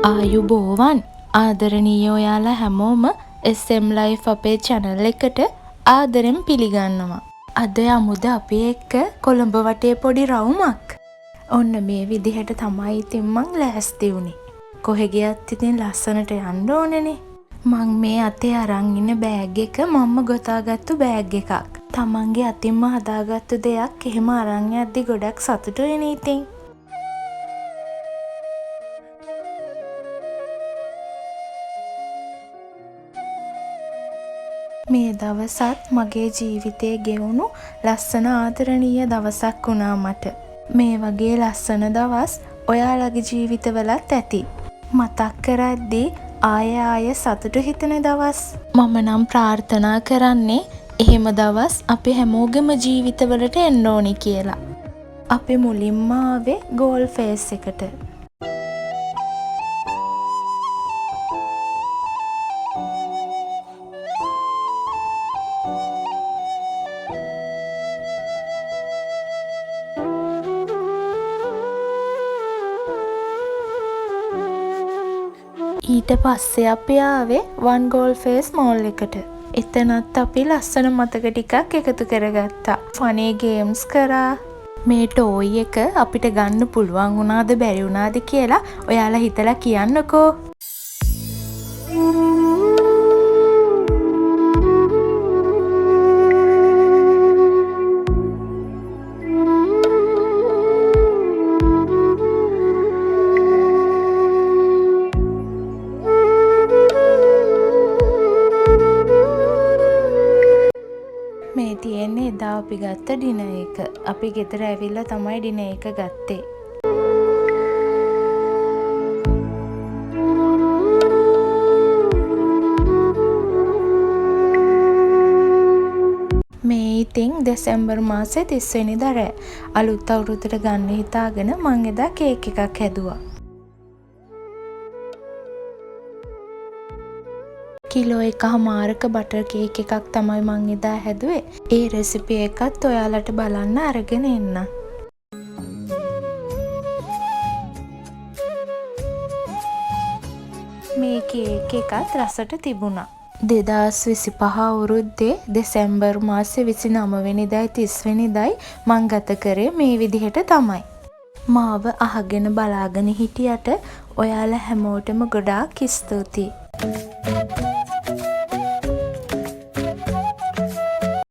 ආයුබෝවන් ආදරණීය ඔයාලා හැමෝම SM Life අපේ චැනල් එකට ආදරෙන් පිළිගන්නවා. අද යමුද අපි එක්ක කොළඹ වටේ පොඩි රවුමක්. ඔන්න මේ විදිහට තමයි ඉතින් මං ලෑස්ති වුණේ. කොහෙ ගියත් ඉතින් ලස්සනට යන්න ඕනේනේ. මං මේ අතේ අරන් ඉන්න බෑග් එක මම්ම ගොතාගත්තු බෑග් එකක්. තමන්ගේ අතින්ම හදාගත්තු දෙයක් එහෙම අරන් යද්දි ගොඩක් සතුටුයිනේ ඉතින්. මේ දවසත් මගේ ජීවිතේ ගෙවුණු ලස්සන ආදරණීය දවසක් වුණා මට. මේ වගේ ලස්සන දවස් ඔයාලගේ ජීවිතවලත් ඇති. මතක් කරද්දි ආය ආය සතුටු හිතෙන දවස්. මම නම් ප්‍රාර්ථනා කරන්නේ එහෙම දවස් අපි හැමෝගෙම ජීවිතවලට එන්න ඕනි කියලා. අපි මුලින්ම ආවේ ගෝල් ෆේස් එකට. ඊට පස්සේ අපි ආවේ වන් ගෝල් ෆේස් මෝල් එකට. එතනත් අපි ලස්සන මතක ටිකක් එකතු කරගත්තා. ෆනි ගේම්ස් කරා. මේ ටෝයි එක අපිට ගන්න පුළුවන් වුණාද බැරි වුණාද කියලා ඔයාලා හිතලා කියන්නකෝ. මේ තියෙන්නේ එදා අපි ගත්ත ඩිනර් එක. අපි ගෙදර ඇවිල්ලා තමයි ඩිනර් එක ගත්තේ. මේ ඉතින් දෙසැම්බර් මාසේ 30 වෙනිදා රෑ. අලුත් අවුරුද්දට ගන්න හිතාගෙන මං එදා කේක් එකක් හැදුවා. කිලෝ එකහමාරක බටර් කේක් එකක් තමයි මං එදා හැදුවේ. ඒ රෙසිපි එකත් ඔයාලට බලන්න අරගෙන එන්නම්. මේ කේක් එකත් රසට තිබුණා. 2025 අවුරුද්දේ දෙසැම්බර් මාසේ 29 වෙනිදායි 30 වෙනිදායි මං ගත කරේ මේ විදිහට තමයි. මාව අහගෙන බලාගෙන හිටියට ඔයාලා හැමෝටම ගොඩාක් ස්තුතියි.